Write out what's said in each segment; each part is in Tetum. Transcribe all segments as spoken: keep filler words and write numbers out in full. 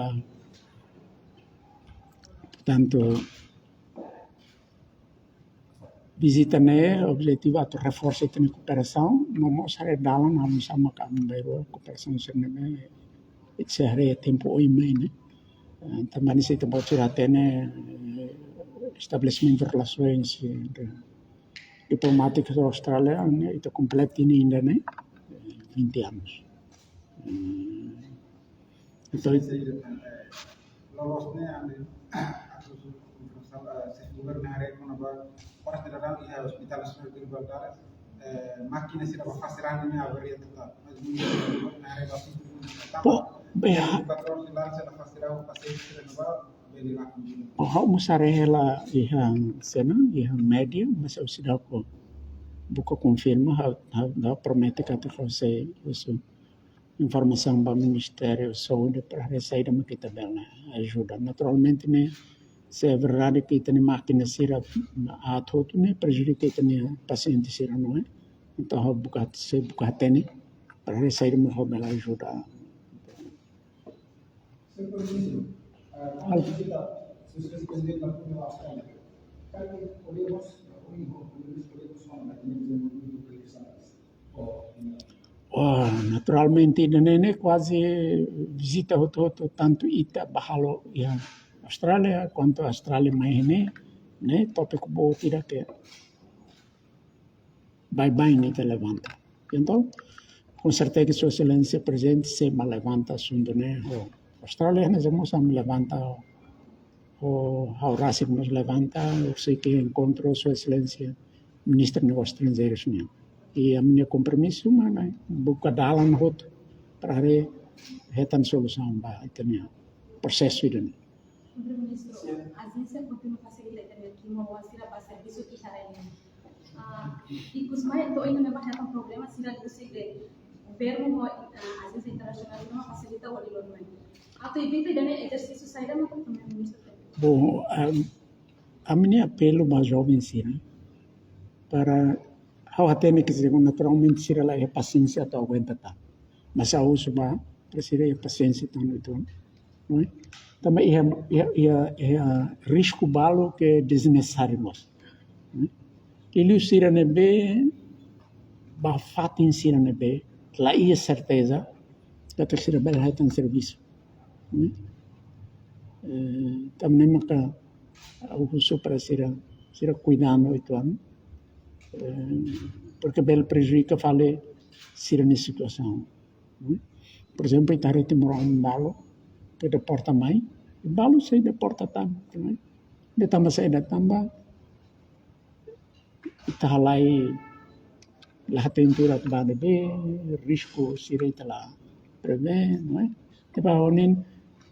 Ah, portantu, vizita ne'e objetivu atu reforsa ita-nia kooperasaun, no mós haree dalan oinsá mak ami bele kooperasaun sira-ne'e, ita sei haree tempu oin mai ne'e. Eh, tanba ne'e se ita-boot sira hatene, eh, estabelesimentu relasoens, eh, diplomátikas ho Austrália, ne'e, ita kompleta ne'e ida-ne'e, eh, vinte anos. Eh, entaun, loloos ne'e ami atu, eh, se governu haree kona-ba oras daudaun iha Hospital Nasionál Guido Valadares, eh, mákina sira ba fase rande ne'e avaria totál. Mas mungkin governu haree ba situ pun totál. Po, be, ha- Patrol sila sila fase rande pasiente sira ba beli laku. Po, ha'u mós haree hela iha sena, iha média, mas ha'u seidauk buka konfirma, ha'u, ha'u, ha'u promete katak ha'u sei husu informasaun ba Ministériu Saúde para haree saida mak ita bele ajuda. Naturalmente, ne'e, se é verdade ke ita-nia mákina sira aat hotu, ne'e prejudika ita-nia pasiente sira, não é? Entaun, ha'u buka, sei buka hatene para haree saida mak ha'u bele ajuda. Al- Wah, naturalmente, ida-ne'e ne'e kuaze vizita hotu-hotu, tantu ita bá halo iha Austrália, kuandu Austrália mai iha ne'e, ne'e tópiku boot ida ke baibain ita levanta. Entaun, com certeza que Sua Exelénsia Prezidente sei bá levanta asuntu ne'e ho Austrália, ne'e mós ami levanta, ho, ha'u rasik mós levanta, ha'u sei ke enkontru Sua Exelénsia Ministru Negósius Estranjeirus nian. I ami-nia kompromisu mak ne'e buka dalan hotu para haree hetan solusaun ba ita-nia prosesu ida-ne'e. Primeiru-Ministru, ajénsia kontinua fasilita ita-nia kimo oan sira ba servisu iha rai ne'e. Ah, ikus mai to'o ohin ne'ebá hetan problema sira husi governu ho, ah, ajénsia internasionál ne'ebé fasilita hodi lori mai. Atu evita ida-ne'e, ezersísiu saida mak Primeiru-Ministru tenke? Bom, ah, ami-nia apelu ba joven sira para, ha'u hatene ke sira naturalmente sira la iha pasiénsia atu aguenta tan. Mas ha'u husu ba, para sira iha pasiénsia tan, entaun, não é? Tanba iha, iha, iha, iha risku balu ke desnesesáriu mós, não é? Liuliu sira ne'ebé bá fatin sira ne'ebé la iha serteza katak sira bele hetan servisu, não é? Eh, tanba ne'e maka ha'u husu para sira, sira kuidadu uitoan, eh, porque bele prejudika fali sira-nia situasaun. Hmm? Por ezemplu, ita haree timoroan balu ke deporta mai, balu sei deporta tan, não é? De'it tanba saida? Tanba ita halai la hatene tuir atu bá ne'ebé, risku sira ita la prevee, não é? Entaun, ha'u-nia,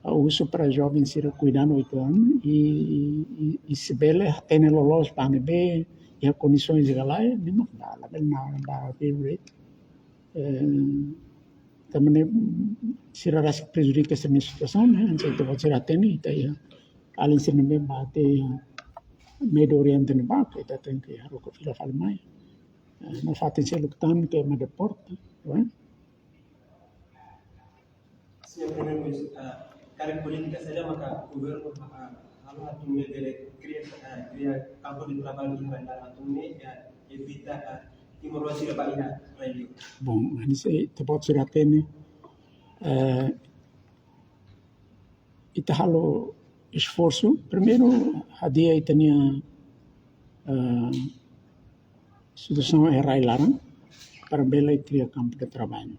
ha'u husu para joven sira kuidadu uitoan i, i, i, i se bele hatene loloos bá ne'ebé, iha kondisoens ka lae, ne'e mak bá, labele bá, bá, bá, bá, eh, tanba ne'e sira rasik prejudika sira-nia situasaun, ne'e? Entaun, ita-boot sira hatene, ita iha alin sira ne'ebé bá tiha iha Médio Oriente ne'ebá, ita tenke haruka fila fali mai. Eh, no fatin seluk tan ke ema deporta, não é? Señór Primeiru-Ministru, ah, Karik polítika saida maka governu, ah, halo atu nune'e bele kria, ah, kria kampu de traballu iha rai-laran atu nune'e, ya, evita, ah, timoroan sira ba iha rai-li'ur. Bom, hanesan ita-boot sira hatene, eh, ita halo esforsu, primeiru, hadi'a ita-nia, eh, situasaun iha rai-laran, para bele kria kampu de traballu.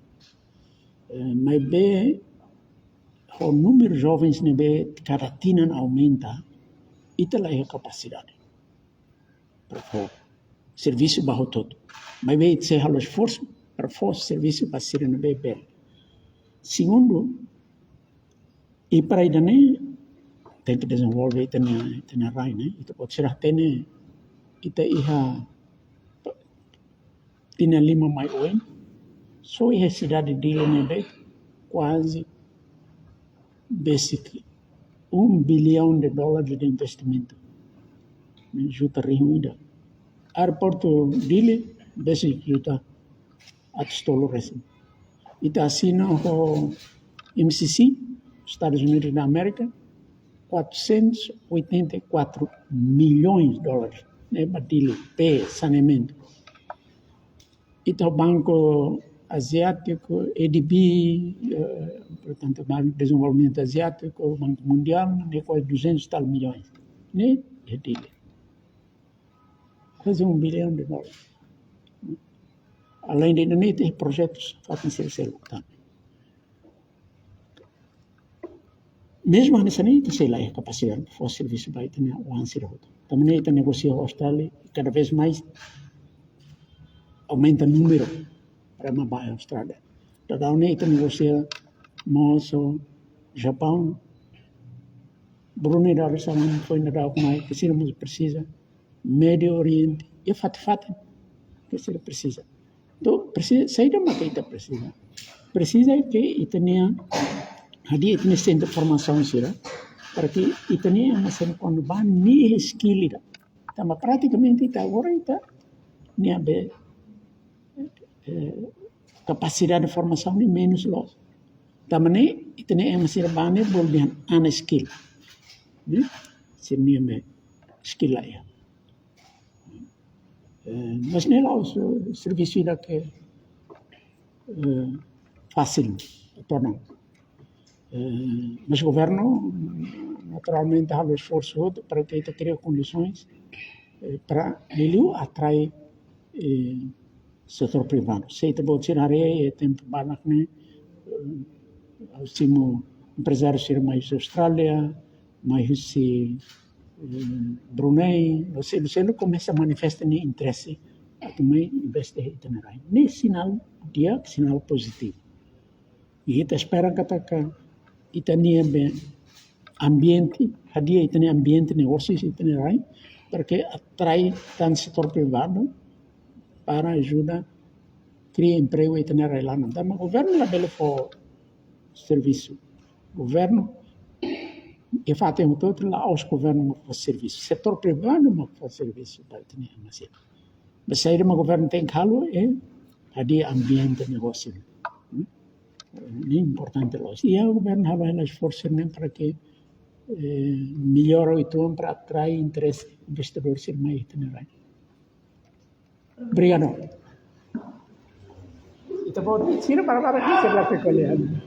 Eh, maibé, ho númeru jovens ne'ebé kada tinan aumenta, ita la iha kapasidade para fó servisu ba hotu-hotu. Maibé ita sei halo esforsu para fó servisu ba sira ne'ebé bele. Segundu, i para ida-ne'e, tenke dezenvolve ita-nia, ita-nia rai, ne'e? Ita-boot sira hatene, ita iha tinan lima mai oin, só iha sidade Dili ne'e de'it, kuaze besik um bilhão de dólares de investimentu. Ne'e juta rihun ida. Aeroportu Dili, besik juta atus tolu resin. Ita asina ho M C C, Estados Unidos da América, quatrocentos e oitenta e quatro milhões de dólares, ne'e ba Dili, pé, saneamentu. Ita ho Banku Aziátiku, A D B, eh, portantu, Banku de Dezenvolvimentu Aziátiku, Banku Mundiál, ne'e kuaze duzentos e tal milhões. Ne'e, é Dili. Kuaze um bilhão de dólares. Além de ne'e, tem projetus fatin sira seluk tan. Mezmu hanesan ne'e, ita sei la iha kapasidade fó servisu ba ita-nia oan sira hotu. Tanba ne'e ita negosia ho Austrália, kada vez mais aumenta númeru para ema ba Austrália. Daudaun ne'e ita negosia mós ho Japaun, Brunei Darussalam foin daudauk mai, ke sira mós presiza, Médiu Oriente, i fatin-fatin ke sira presiza. Entaun, presiza, saida maka ita presiza? Presiza ke ita-nia, hadi'a ita-nia sentru formasaun sira, para ke ita-nia ema sira kuandu bá nia skill ida. Tanba pratikamente ita agora ita-nia be, eh, kapasidade de formasaun ne'e menus loos. Tanba ne'e ita-nia ema sira bá ne'e bolu dehan unskilled. Ne'e? Sira-nia be skill la iha. Eh, mas ne'e la'ós, eh, servisu ida ke, eh, fasil, atau não. Eh, mas governu naturalmente halo esforsu hotu para ke ita kria kondisoens, eh, para liuliu atrai, eh, setór privadu. Se ita-boot sira haree, eh, tempu badak ne'e, eh, ha'u simu emprezáriu sira mai husi Austrália, mai husi, eh, Brunei, no seluk-seluk komesa manifesta nia interese atu mai investe iha ita-nia rai. Ne'e sinál di'ak, sinál pozitivu. I ita espera katak ita-nia be ambiente, hadi'a ita-nia ambiente negósiu iha ita-nia rai, para ke atrai tan setór privadu para ajuda kria empregu iha ita-nia rai-laran. Tanba governu labele fó servisu. Governu, iha fatin hotu-hotu la'ós governu mak fó servisu. Setór privadu mak fó servisu ba ita-nia ema sira. Maibé saida mak governu tenke halo, eh, hadi'a ambiente negósiu. Hmm? Ne'e importante loos. I governu halo hela esforsu ne'e para ke, eh, mellora uitoan para atrai interese investidór sira mai iha ita-nia rai. Obrigadu. Ita-boot sira para para di sira la ke kolehan.